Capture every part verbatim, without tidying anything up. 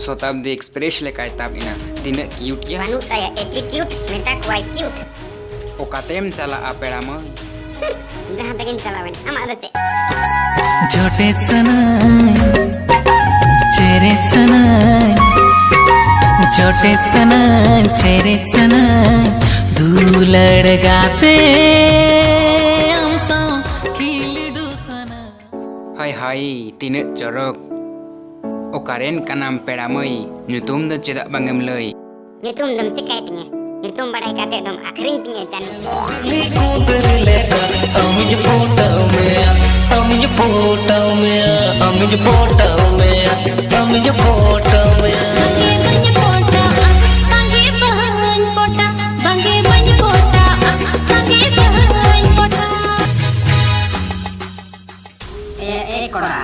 ᱥᱚᱛᱟᱵᱫᱤ express ᱞᱮᱠᱟᱭ ᱛᱟᱵ ᱮᱱᱟ᱾ ᱛᱤᱱᱟᱹᱜ ᱠᱤᱭᱩᱴ ᱜᱮᱭᱟ᱾ ᱵᱟᱹᱱᱩᱜ ᱛᱟᱭᱟ ᱮᱴᱤᱴᱤᱭᱩᱰ, ᱢᱮᱛᱟ ᱠᱚᱣᱟᱭ ᱠᱤᱭᱩᱴ᱾ ᱚᱠᱟᱛᱮᱢ ᱪᱟᱞᱟᱜᱼᱟ ᱯᱮᱲᱟ ᱢᱟᱹᱭ? ᱡᱟᱦᱟᱸ ᱛᱮᱜᱮᱧ ᱪᱟᱞᱟᱣᱮᱱ, ᱟᱢᱟᱜ ᱫᱚ ᱪᱮᱫ? ᱡᱚᱴᱮᱫ ᱥᱟᱱᱟᱧ, ᱪᱮᱨᱮᱡ ᱥᱟᱱᱟᱧ, ᱡᱚᱴᱮᱫ ᱥᱟᱱᱟᱧ, ᱪᱮᱨᱮᱡ ᱥᱟᱱᱟᱧ, ᱫᱩᱞᱟᱹᱲ ᱜᱟᱛᱮ ᱟᱢ ᱥᱟᱶ ᱠᱷᱤᱞᱰᱩ ᱥᱟᱱᱟᱧ᱾ ᱦᱟᱭ ᱦᱟᱭ, ᱛᱤᱱᱟᱹᱜ ᱪᱚᱨᱚᱠ᱾ ᱚᱠᱟᱨᱮᱱ ᱠᱟᱱᱟᱢ ᱯᱮᱲᱟ ᱢᱟᱹᱭ? ᱧᱩᱛᱩᱢ ᱫᱚ ᱪᱮᱫᱟᱜ ᱵᱟᱝ ᱮᱢ ᱞᱟᱹᱭ? ᱧᱩᱛᱩᱢ ᱫᱚᱢ ᱪᱤᱠᱟᱹᱭ ᱛᱤᱧᱟᱹ? ᱧᱩᱛᱩᱢ ᱵᱟᱲᱟᱭ ᱠᱟᱛᱮ ᱫᱚᱢ ᱟᱹᱠᱷᱨᱤᱧ ᱛᱤᱧᱟᱹ ᱡᱟᱹᱱᱤᱡ᱾ ᱵᱤᱞᱤ ᱠᱩᱸᱫᱽᱨᱤ ᱞᱮᱠᱟ ᱟᱢᱤᱧ ᱯᱚᱴᱟᱣ ᱢᱮᱭᱟ, ᱟᱢᱤᱧ ᱯᱚᱴᱟᱣ ᱢᱮᱭᱟ, ᱟᱢᱤᱧ ᱯᱚᱴᱟᱣ ᱢᱮᱭᱟ, ᱟᱢᱤᱧ ᱯᱚᱴᱟᱣ ᱢᱮᱭᱟ᱾ ᱵᱟᱝᱜᱮ ᱵᱟᱹᱧ ᱯᱚᱴᱟ, ᱵᱟᱝᱜᱮ ᱵᱟᱹᱧ ᱯᱚᱴᱟ, ᱵᱟᱝᱜᱮ ᱵᱟᱹᱧ ᱯᱚᱴᱟ, ᱵᱟᱝᱜᱮ ᱵᱟᱹᱧ ᱯᱚᱴᱟ᱾ ᱮ, ᱮ ᱠᱚᱲᱟ,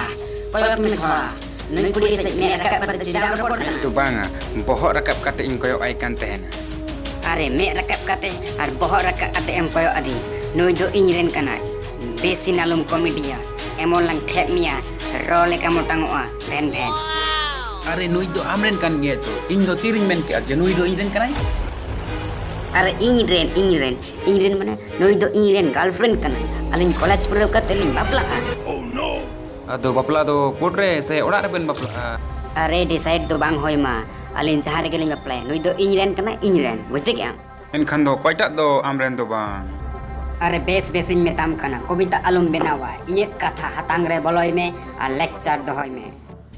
ᱠᱚᱭᱚᱜ ᱢᱮ ᱛᱷᱚᱲᱟ᱾ ᱱᱩᱭ ᱠᱩᱲᱤ ᱥᱮᱫ ᱢᱮᱫ ᱨᱟᱠᱟᱵ ᱠᱟᱛᱮ ᱪᱮᱫᱟᱜ ᱮᱢ ᱨᱚᱯᱚᱲ ᱠᱟᱱᱟ? ᱫᱚ ᱵᱟᱝᱟ, ᱵᱚᱦᱚᱜ ᱨᱟᱠᱟᱵ ᱠᱟᱛᱮ ᱤᱧ ᱠᱚᱭᱚᱜ ᱟᱭ ᱠᱟᱱ ᱛᱟᱦᱮᱱᱟ᱾ ᱟᱨᱮ, ᱢᱮᱫ ᱨᱟᱠᱟᱵ ᱠᱟᱛᱮ ᱟᱨ ᱵᱚᱦᱚᱜ ᱨᱟᱠᱟᱵ ᱠᱟᱛᱮ ᱮᱢ ᱠᱚᱭᱚᱜ ᱟᱹᱫᱤᱧ᱾ ᱱᱩᱭ ᱫᱚ ᱤᱧ ᱨᱮᱱ ᱠᱟᱱᱟᱭ᱾ ᱵᱮᱥᱤ ᱱᱟᱞᱚᱢ ᱠᱚᱢᱮᱰᱤᱭᱟ, ᱮᱢᱚᱱ ᱞᱟᱝ ᱴᱷᱮᱯ ᱢᱮᱭᱟ, ᱨᱚ ᱞᱮᱠᱟ ᱢᱚᱴᱟᱝᱚᱜᱼᱟ, ᱵᱷᱮᱱ ᱵᱷᱮᱱ᱾ ᱟᱨᱮ, ᱱᱩᱭ ᱫᱚ ᱟᱢ ᱨᱮᱱ ᱠᱟᱱ ᱜᱮᱭᱟᱭ ᱛᱚ᱾ ᱤᱧ ᱫᱚ ᱛᱤᱨᱤᱧ ᱢᱮᱱ ᱠᱮᱜᱼᱟ ᱡᱮ ᱱᱩᱭ ᱫᱚ ᱤᱧ ᱨᱮᱱ ᱠᱟᱱᱟᱭ? ᱟᱨᱮ, ᱤᱧ ᱨᱮᱱ, ᱤᱧ ᱨᱮᱱ, ᱤᱧ ᱨᱮᱱ ᱢᱟᱱᱮ, ᱱᱩᱭ ᱫᱚ ᱤᱧ ᱨᱮᱱ ᱜᱟᱨᱞᱯᱷᱨᱮᱱᱰ ᱠᱟᱱᱟᱭ᱾ ᱟᱹᱞᱤᱧ ᱠᱚᱞᱮᱡᱽ ᱯᱩᱨᱟᱹᱣ ᱠᱟᱛᱮ ᱞᱤᱧ ᱵᱟᱯᱞᱟᱜᱼᱟ᱾ ᱟᱫᱚ ᱵᱟᱯᱞᱟ ᱫᱚ ᱠᱳᱨᱴ ᱨᱮ ᱥᱮ ᱚᱲᱟᱜ ᱨᱮᱵᱮᱱ ᱵᱟᱯᱞᱟᱜᱼᱟ? ᱟᱨᱮ, ᱰᱤᱥᱟᱭᱤᱰ ᱫᱚ ᱵᱟᱝ ᱦᱩᱭ ᱢᱟ, ᱟᱹᱞᱤᱧ ᱡᱟᱦᱟᱸ ᱨᱮᱜᱮ ᱞᱤᱧ ᱵᱟᱯᱞᱟᱭᱟ, ᱱᱩᱭ ᱫᱚ ᱤᱧ ᱨᱮᱱ ᱠᱟᱱᱟᱭ, ᱤᱧ ᱨᱮᱱ, ᱵᱩᱡᱷᱟᱹᱣ ᱠᱮᱜᱼᱟᱢ? ᱮᱱᱠᱷᱟᱱ ᱫᱚ ᱚᱠᱚᱭᱴᱟᱜ ᱫᱚ ᱟᱢ ᱨᱮᱱ ᱫᱚ ᱵᱟᱝ? ᱟᱨᱮ, ᱵᱮᱥ ᱵᱮᱥᱤᱧ ᱢᱮᱛᱟᱢ ᱠᱟᱱᱟ, ᱠᱚᱵᱤᱛᱟ ᱟᱞᱚᱢ ᱵᱮᱱᱟᱣᱟ, ᱤᱧᱟᱹᱜ ᱠᱟᱛᱷᱟ ᱦᱟᱛᱟᱝ ᱨᱮ ᱵᱚᱞᱚᱭ ᱢᱮ ᱟᱨ ᱞᱮᱠᱪᱟᱨ ᱫᱚᱦᱚᱭ ᱢᱮ᱾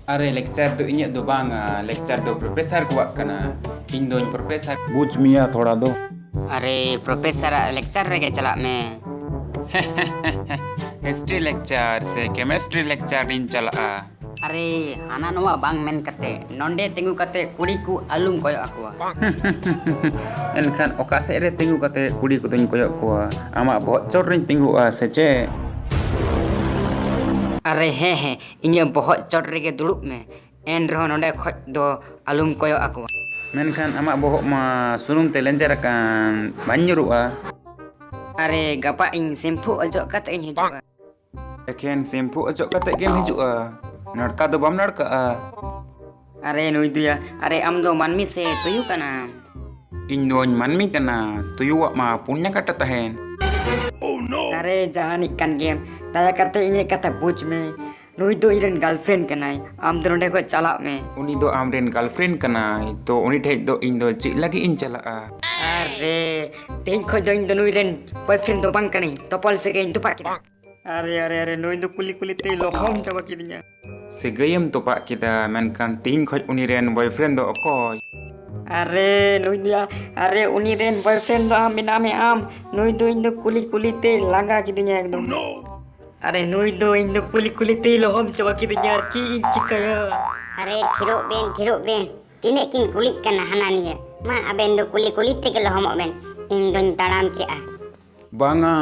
ᱟᱨᱮ, ᱞᱮᱠᱪᱟᱨ ᱫᱚ ᱤᱧᱟᱹᱜ ᱫᱚ ᱵᱟᱝᱟ, ᱞᱮᱠᱪᱟᱨ ᱫᱚ ᱯᱨᱚᱯᱷᱮᱥᱟᱨ ᱠᱚᱣᱟᱜ ᱠᱟᱱᱟ᱾ ᱤᱧ ᱫᱚᱧ ᱯᱨᱚᱯᱷᱮᱥᱟᱨ᱾ ᱵᱩᱡᱽ ᱢᱮᱭᱟ ᱛᱷᱚᱲᱟ ᱫᱚ᱾ ᱟᱨᱮ, ᱯᱨᱚᱯᱷᱮᱥᱟᱨᱟᱜ ᱞᱮᱠᱪᱟᱨ ᱨᱮᱜᱮ ᱪᱟᱞᱟᱜ ᱢᱮ᱾ ᱦᱤᱥᱴᱨᱤ ᱞᱮᱠᱪᱟᱨ ᱥᱮ ᱠᱮᱢᱮᱥᱴᱨᱤ ᱞᱮᱠᱪᱟᱨ ᱤᱧ ᱪᱟᱞᱟᱜᱼᱟ᱾ ᱟᱨᱮ, ᱦᱟᱱᱟ ᱱᱚᱣᱟ ᱵᱟᱝ ᱢᱮᱱ ᱠᱟᱛᱮ ᱱᱚᱸᱰᱮ ᱛᱤᱸᱜᱩ ᱠᱟᱛᱮ ᱠᱩᱲᱤ ᱠᱚ ᱟᱞᱚᱢ ᱠᱚᱭᱚᱜ ᱟᱠᱚᱣᱟ᱾ ᱮᱱᱠᱷᱟᱱ ᱚᱠᱟ ᱥᱮᱫ ᱨᱮ ᱛᱤᱸᱜᱩ ᱠᱟᱛᱮ ᱠᱩᱲᱤ ᱠᱚᱫᱚᱧ ᱠᱚᱭᱚᱜ ᱠᱚᱣᱟ? ᱟᱢᱟᱜ ᱵᱚᱦᱚᱜ ᱪᱚᱴ ᱨᱮᱧ ᱛᱤᱸᱜᱩᱜᱼᱟ ᱥᱮ ᱪᱮᱫ? ᱟᱨᱮ ᱦᱮᱸ ᱦᱮᱸ, ᱤᱧᱟᱹᱜ ᱵᱚᱦᱚᱜ ᱪᱚᱴ ᱨᱮᱜᱮ ᱫᱩᱲᱩᱵ ᱢᱮ, ᱮᱱ ᱨᱮᱦᱚᱸ ᱱᱚᱸᱰᱮ ᱠᱷᱚᱡ ᱫᱚ ᱟᱞᱚᱢ ᱠᱚᱭᱚᱜ ᱟᱠᱚᱣᱟ᱾ ᱢᱮᱱᱠᱷᱟᱱ ᱟᱢᱟᱜ ᱵᱚᱦᱚᱜ ᱢᱟ ᱥᱩᱱᱩᱢ ᱛᱮ ᱞᱮᱸᱡᱮᱨ ᱟᱠᱟᱱ, ᱵᱟᱝ ᱧᱩᱨᱩᱜᱼᱟ᱾ ᱟᱨᱮ, ᱜᱟᱯᱟ ᱤᱧ ᱥᱮᱢᱯᱷᱩ ᱚᱡᱚᱜ ᱠᱟᱛᱮ ᱤᱧ ᱦᱤᱡᱩᱜᱼᱟ᱾ ᱮᱠᱷᱮᱱ ᱥᱮᱢᱯᱷᱩ ᱚᱡᱚᱜ ᱠᱟᱛᱮ ᱜᱮᱢ ᱦᱤᱡᱩᱜᱼᱟ? ᱱᱟᱲᱠᱟ ᱫᱚ ᱵᱟᱢ ᱱᱟᱲᱠᱟᱜᱼᱟ? ᱟᱨᱮ ᱱᱩᱭ ᱫᱚᱭᱟ, ᱟᱨᱮ ᱟᱢ ᱫᱚ ᱢᱟᱹᱱᱢᱤ ᱥᱮ ᱛᱩᱭᱩ ᱠᱟᱱᱟᱢ? ᱤᱧ ᱫᱚᱧ ᱢᱟᱹᱱᱢᱤ ᱠᱟᱱᱟ, ᱛᱩᱭᱩᱣᱟᱜ ᱢᱟ ᱯᱩᱱᱭᱟ ᱠᱟᱴᱟ ᱛᱟᱦᱮᱱ᱾ ᱟᱨᱮ ᱡᱟᱦᱟᱱᱤᱡ ᱠᱟᱱ ᱜᱮᱢ, ᱫᱟᱭᱟ ᱠᱟᱛᱮ ᱤᱧᱟᱹᱜ ᱠᱟᱛᱷᱟ ᱵᱩᱡᱽ ᱢᱮ᱾ ᱱᱩᱭ ᱫᱚ ᱤᱧᱨᱮᱱ girlfriend ᱠᱟᱱᱟᱭ, ᱟᱢ ᱫᱚ ᱱᱚᱸᱰᱮ ᱠᱷᱚᱱ ᱪᱟᱞᱟᱜ ᱢᱮ᱾ ᱩᱱᱤ ᱫᱚ ᱟᱢᱨᱮᱱ girlfriend ᱠᱟᱱᱟᱭ, ᱛᱚ ᱩᱱᱤ ᱴᱷᱮᱡ ᱫᱚ ᱤᱧ ᱫᱚ ᱪᱮᱫ ᱞᱟᱹᱜᱤᱫ ᱤᱧ ᱪᱟᱞᱟᱜᱼᱟ? ᱟᱨᱮ, ᱛᱮᱦᱮᱧ ᱠᱷᱚᱱ ᱫᱚ ᱤᱧ ᱫᱚ ᱱᱩᱭᱨᱮᱱ boyfriend ᱫᱚ ᱵᱟᱝ ᱠᱟᱹᱱᱟᱹᱧ, ᱛᱚᱯᱟ ᱞᱮ ᱥᱟᱹᱜᱟᱹᱭ ᱤᱧ ᱛᱚᱯᱟᱜ ᱠᱮᱫᱟ᱾ ᱟᱨᱮ, ᱟᱨᱮ, ᱟᱨᱮ, ᱱᱩᱭ ᱫᱚ ᱠᱩᱞᱤ ᱠᱩᱞᱤ ᱛᱮᱭ ᱞᱚᱦᱚᱢ ᱪᱟᱵᱟ ᱠᱤᱫᱤᱧᱟ᱾ ᱥᱟᱹᱜᱟᱹᱭᱮᱢ ᱛᱚᱯᱟᱜ ᱠᱮᱫᱟ, ᱢᱮᱱᱠᱷᱟᱱ ᱛᱤᱦᱤᱧ ᱠᱷᱚᱡ ᱩᱱᱤ ᱨᱮᱱ boyfriend ᱫᱚ ᱚᱠᱚᱭ? ᱟᱨᱮ, ᱱᱩᱭ ᱫᱚ, ᱟᱨᱮ, ᱩᱱᱤ ᱨᱮᱱ boyfriend ᱫᱚ ᱟᱢ ᱢᱮᱱᱟᱜ ᱢᱮ ᱟᱢ᱾ ᱱᱩᱭ ᱫᱚ ᱤᱧ ᱫᱚ ᱠᱩᱞᱤ ᱠᱩᱞᱤ ᱛᱮᱭ ᱞᱟᱸᱜᱟ ᱠᱤᱫᱤᱧᱟ ᱮᱠᱫᱚᱢ᱾ ᱟᱨᱮ, ᱱᱩᱭ ᱫᱚ ᱤᱧ ᱫᱚ ᱠᱩᱞᱤ ᱠᱩᱞᱤ ᱛᱮᱭ ᱞᱚᱦᱚᱢ ᱪᱟᱵᱟ ᱠᱤᱫᱤᱧᱟ, ᱟᱨ ᱪᱮᱫ ᱤᱧ ᱪᱤᱠᱟᱹᱭᱟ? ᱟᱨᱮ, ᱛᱷᱤᱨᱚᱜ ᱵᱮᱱ, ᱛᱷᱤᱨᱚᱜ ᱵᱮᱱ᱾ ᱛᱤᱱᱟᱹᱜ ᱠᱤᱱ ᱠᱩᱞᱤᱜ ᱠᱟᱱᱟ ᱦᱟᱱᱟ ᱱᱤᱭᱟᱹ᱾ ᱢᱟ, ᱟᱵᱮᱱ ᱫᱚ ᱠᱩᱞᱤ ᱠᱩᱞᱤ ᱛᱮᱜᱮ ᱞᱚᱦᱚᱢᱚᱜ ᱵᱮᱱ᱾ ᱤᱧ ᱫᱚᱧ ᱛᱟᱲᱟᱢ ᱠᱮᱜᱼᱟ᱾ ᱵᱟᱝᱟ᱾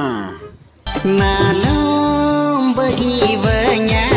ᱢᱟᱞᱚᱢ ᱵᱟᱹᱜᱤᱣᱟᱹᱧᱟ